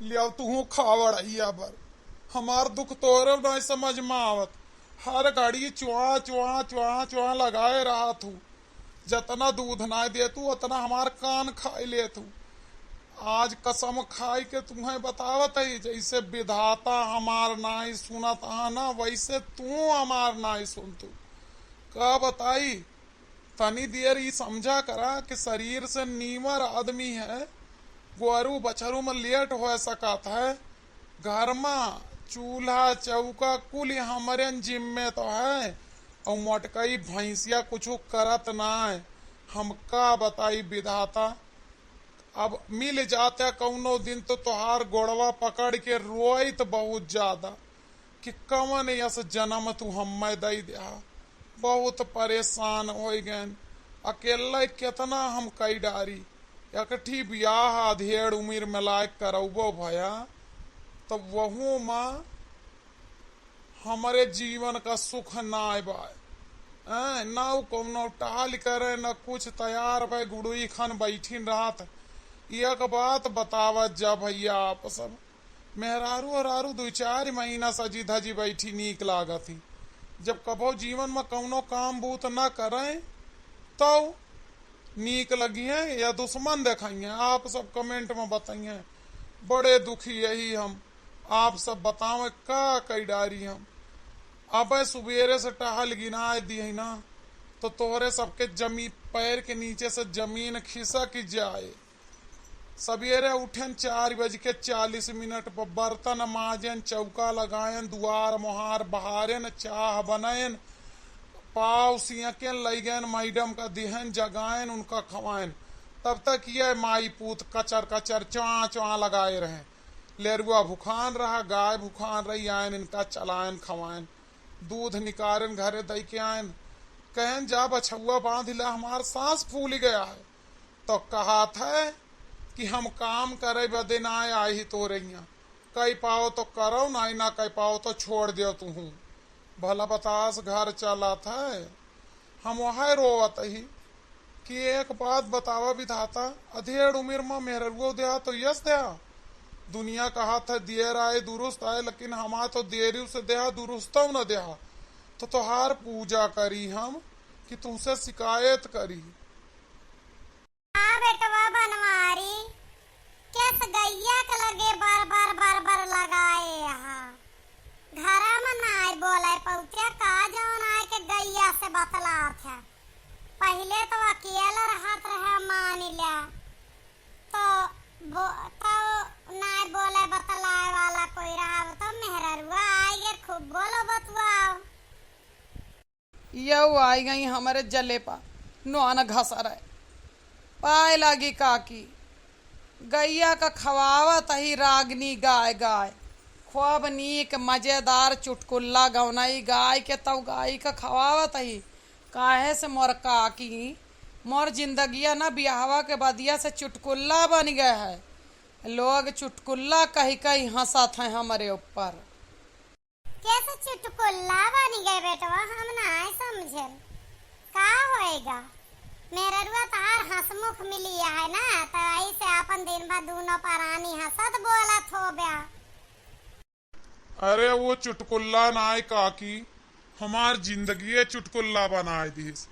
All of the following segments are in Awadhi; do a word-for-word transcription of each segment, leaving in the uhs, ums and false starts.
लियाव तुहूँ खावड़ अइया बर। हमार दुख तोरे नाहीं समझ मा आवत। हर घड़ी च्वां, च्वां, च्वां, च्वां लगाए रहत हू। जतना दूध नाहीं देतू, ओतना हमार कान खाइ लेतू। आज कसम खाइ के तुहैं बतावत ही, जइसे विधाता हमार नाहीं सुनत हा ना, वइसे तू हमार नाहीं सुनतू। का बताई, तनी देर ई समझा करा कि शरीर से नीमर आदमी है, गोरू बछरू मा लेट होइ सकत है, घर मा चूल्हा चौका कुल हमरे जिम्मे तो है, अउ मोटकई भैंसिया कुछु करत नाहीं। हम का बताई विधाता, अब मिल जाते कउनो दिन तो तोहार गोड़वा पकड़ के रोइत बहुत ज्यादा कि कवन यस जनम तू हम्मै दइ देहा। बहुत परेशान होइ गएन, अकेल्लै केतना हम कइ डारी। एकठी बियाह अधेड़ उमिर मा लायक करउबो भया, तब वहू मा हमरे जीवन का सुख नाय बाय। हैं, ना उ कउनो टहल करे, ना कुछ तैयार भय, गुड़ुई खन बैठिन रहत। एक बात बतावत जा भइया आप सब, मेहरारू ओहरारू दुइ चार महीना सजी धजी बैठी नीक लागत ही। जब कबो जीवन मा कउनो काम बूत ना करें, तउ नीक लगिहें या दुश्मन देखाइहें, आप सब comment मा बताइहें। बड़े दुखी यही हम, आप सब बतावें का कइ डारी हम। अबे सुबेरे से टहल गिनाए दिहे ना, तो तोहरे सबके जमी-, पैर के नीचे से जमीन खिसक जाए। सबेरे उठेन चार बज के चालीस मिनट पर, बर्तन माजेन, चौका लगाएन, दुआर मोहार बहारेन, चाह बनाएन, पाव सियकेन, लइगेन मैडम का दिहेन, जगाएन, उनका खवाएन। तब तक ये माई पूत कचर कचर च्वां च्वां लगाए रहें। लेरुआ भुखान रहा, गाय भुखान रही, आएन इनका चलाएन खवाएन, दूध निकारेन घरे दइ के आएन, कहेन जा बछउआ बांध ला, हमार सांस फूल गया है। तो कहत है कि हम काम करे बदे ना आए ही तोरे इहाँ, कइ पाओ तो करो, नाहीं ना कइ पाओ तो छोड़ देव तुहूँ। भला बतास घर चलत है। हम वहै रोवत ही कि एक बात बतावा विधाता, अधेड़ उमिर मा मेहररुओ देहा तो यस देहा। दुनिया कहत है देर आए दुरुस्त आए, लेकिन हमार तो देरी से देहा, दुरुस्तौ न देहा। तो तोहार पूजा करी हम कि तुहसे शिकायत करी। आ बेटवा बनवारी, केस गइया के लगे बर बर बर बर लगाए हा। घरा में नाय बोले पहुँचे का जौन आए के गइया से बतलात है। पहिले तो अकेल रहत रहे मान ल्या, तो बो-, तो नाय बोले बतलाए वाला कोई रहा, अब तो मेहररुआ आए गे खूब बोलो बतुआओ। यऊ आई गई हमरे जले पा नोन घसरे। पाए लागी काकी, गइया का खवावत ही रागनी गाय गाय। खूब नीक मजेदार चुटकुल्ला गवनई गाय के तऊ गाय का खवावत ही। काहे से मोर काकी, मोर जिंदगिया ना बियाहवा के बदिया से चुटकुल्ला बन गए है। लोग चुटकुल्ला कही कही हंसत हैं हमरे ऊपर। कैसे चुटकुल्ला बन गए बेटवा, हम नाय समझेन। का होएगा? मेहररुआ तहार हंसमुख मिली है ना, तो ऐसे अपन दिन भर दूनो परानी हंसत बोलत होब्या। अरे वो चुटकुल्ला नाय काकी, हमार जिंदगिये चुटकुल्ला बनाए दिस।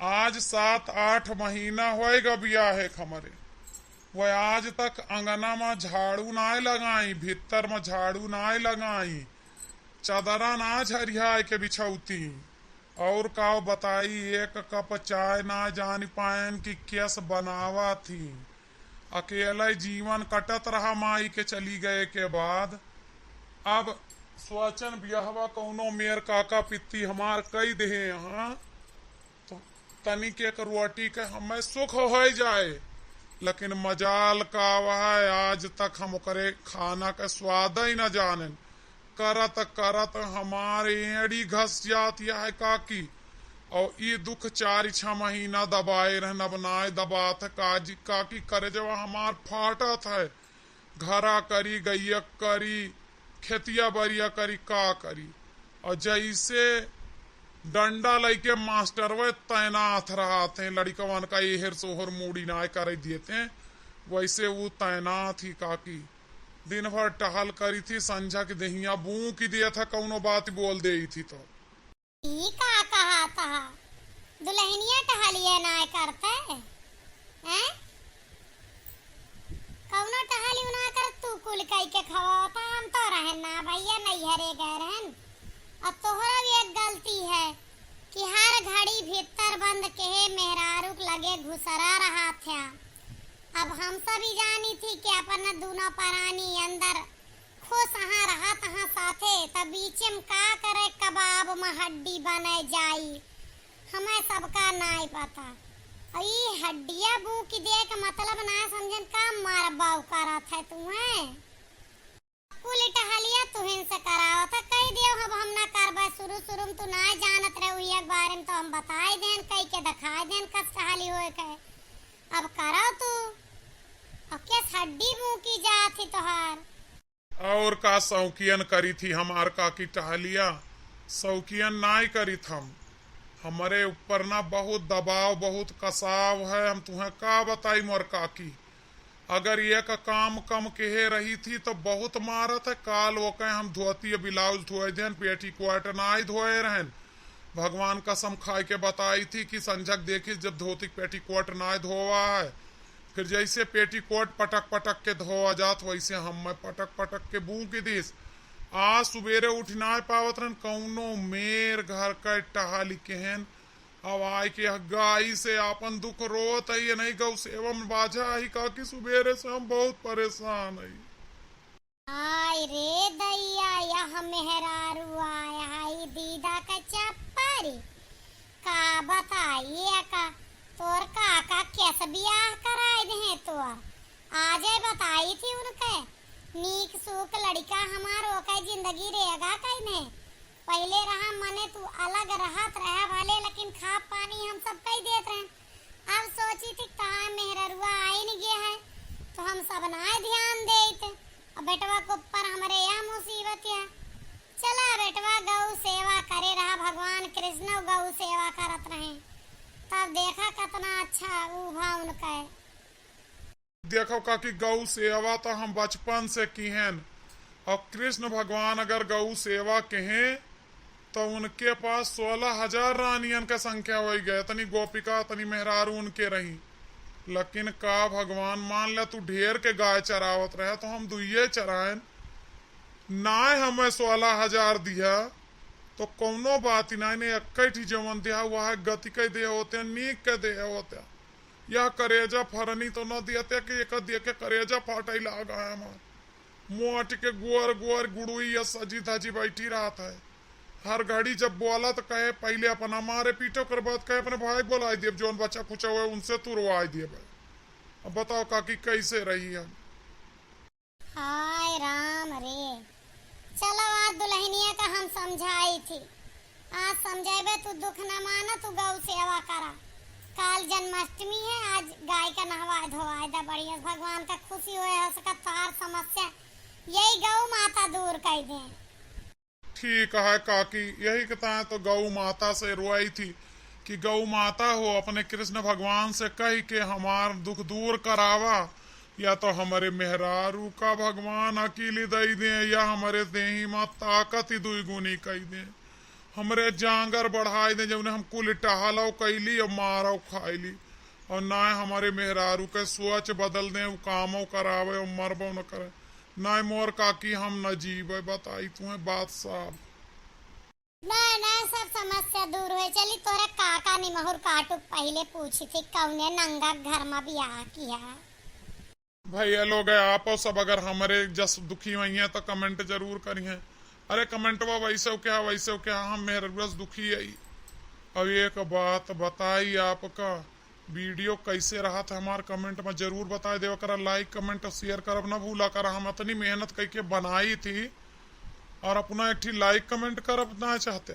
आज सात आठ महीना होएगा बियाहे के हमरे। वह आज तक अंगना मा झाड़ू नाय लगाई, भीतर मा झाड़ू नाय लगाई, चदरा ना झरियाए के बिछौती। और का बताई, एक कप चाय ना जान पाएन कि केस बनावा थी। अकेले जीवन कटत रहा माई के चली गए के बाद। अब सोचन बियाहवा कौनो मेर काका पित्ती हमार कई देहे यहाँ, तो तनिक एक रोटी के हमें सुख हो जाए, लेकिन मजाल का वह आज तक हम ओकरे खाना के स्वाद ही न जानेन। करत करत हमार एड़ी घस जात यह काकी, और ई दुख चार छह महीना दबाए रहन, अब नाय दबात है काजी, काकी करेजवा हमार फाटत है। घरा करी, गैया करी, खेतिया बरिया करी, का करी। और जैसे डंडा लइके मास्टरवे तैनात रहत हैं, लड़िकवन का एहर सोहर मूड़ी नाय करे देते हैं, वैसे वो तैनात ही काकी। दिन भर टहल करी थी, संझा के देहिया बूकी दिया था, कौनो बात बोल देई थी तो। ई का कहा था? दुलहिनिया टहलिए नाय करते, हैं? कौनो टहली ना कर, तू कुल कई के खवावता, हम तो रहन ना भैया, नैहरे गए रहन। अब तोहरा भी एक गलती है कि हर घड़ी भीतर बंद के मेहरारू के लगे घुसरा रहा था। अब हम सब ही जानी थी कि अपन दोनों परानी अंदर खुश हाँ रहत हाँ साथे, त बीचे में का करे कबाब में हड्डी बने जाई, हमें सबका नाय पता। और ई हड्डिया बूकी दे के मतलब ना समझन का मार बाऊ करत है तुहें। कुल टहलिया तुहिन से करावत है, कही दियो अब हम ना करबे, शुरू शुरू में तू ना जानत रहे, उही के बारे में तो हम बताए देन, कही के दिखाए देन कस टहली होए के। अब करो तू, अब क्या हड्डी बूकी जात ही तोहार। और का शौकियन करी थी हमार काकी टहलिया? शौकियन नाय करी थम। हमरे ऊपर ना बहुत दबाव, बहुत कसाव है, हम तुहें का बताई मोर काकी। अगर एक काम कम केहे रही थी तो बहुत मारत है। काल ओके हम धोती ब्लाउज धोए देन, पेटीकोट नाय धोए रहन। भगवान कसम खाए के बताई थी कि संझक देखी जब धोती के पेटीकोट नाय धोवा है, फिर जैसे पेटीकोट पटक पटक के धोवा जात, वैसे हम मैं पटक पटक के बूक दिस। आज सुबेरे उठ नाय पावत रहन, कौनो मेर घर का टहली केहन। अब आए के गाई से आपन दुख रोत है, ये नहीं गौ सेवा में बाझा आई काकी, सुबेरे से हम बहुत परेशान है। हाय रे दैया, यह मेहरारू आया है दीदा का चप्परी। का बताई का, तोर काका कैसे बियाह कराए दे तोर। आजे बताई थी उनके, नीक सूक लड़का हमार ओके जिंदगी रेगा कई दे। पहिले रहा मने तू अलग रहत रहा भले, लेकिन खाब पानी हम सब कई देत रहे। अब सोची थी का मेहररुआ आइन गया है, तो हम सब ना ध्यान देत। अब बेटवा के ऊपर हमरे यह मुसीबत है। चला बेटवा, गौ सेवा करे रहा, भगवान कृष्ण गौ सेवा करत रहे, तब देखा कितना अच्छा ऊ भा उनका है। देखो काकी, गौ सेवा तो हम बचपन से किहेन, और कृष्ण भगवान अगर गौ सेवा कहें तो उनके पास सोलह हजार रानियन का संख्या होइ गए, इतनी गोपिका, इतनी मेहरारू उनके रही। लेकिन का भगवान, मान ले तू ढेर के गाय चरावत रहे तो हम दुइये चराएन, नाय हमें सोलह हजार दिया तो कौनो बात ही नाय, ने एक ही जवन दिया वह गति के दे होते, नीक के दे होते। यह करेजा फरनी तो न दियते कि एक दिया के करेजा फाटे लागा है हमार। मोट के गोर गोर गुड़ुई या सजी धजी बैठी रहत है। हर घड़ी जब बोला तो कहे पहिले अपना मारे पीटो, ओकर बाद कहे अपने भाई बोलाई देब, जौन बच्चा खुचा हुआ है उनसे तुरवाई देब। अब बताओ काकी कैसे रही हम। हाय राम रे, चलो आज दुलहिनिया का हम समझाई थी, आज समझाइबे तू दुख न माना, तू गौ सेवा करा। काल जन्माष्टमी है, आज गाय का नहवाए धोवाए दा, बढ़िया से भगवान का खुशी होए, हो सकत तोहार समस्या यही गौ माता दूर कर दे। ठीक है काकी, यही के ताय तो गौ माता से रोई थी कि गौ माता हो, अपने कृष्ण भगवान से कह के हमार दुख दूर करावा, या तो हमरे मेहरारू का भगवान अकेली दई दे, या हमरे देही मा ताकत ही दुई गुनी कई दे। हमरे जांगर बढ़ाई दे, जौने हम कुल टहलव कैली और मारव खाइली, और ना हमरे मेहरारू के सोच बदल दे, उ कामव करावे और मरबव न करे। नाय मोर काकी, हम न जीबे, बताई तुहें बात साफ। ना, ना, सब समस्या दूर होए। चली तोरे काका निमहुर काटू पहिले पूछी थी, कौने नंगा घर में बियाह किया। भैया लोग, आप सब अगर हमरे जस दुखी हुई हैं तो comment जरूर करिहें। अरे commentवा वैसे क्या, वैसे क्या, हम मेहररुआ से दुखी आई। अब एक बात बताई आपका, video कैसे रहत है हमार comment में जरूर बताए देवा करा, like comment और share करब ना भूला करा। हम इतनी मेहनत करके बनाई थी और अपना एक ठी like comment करब ना चाहते।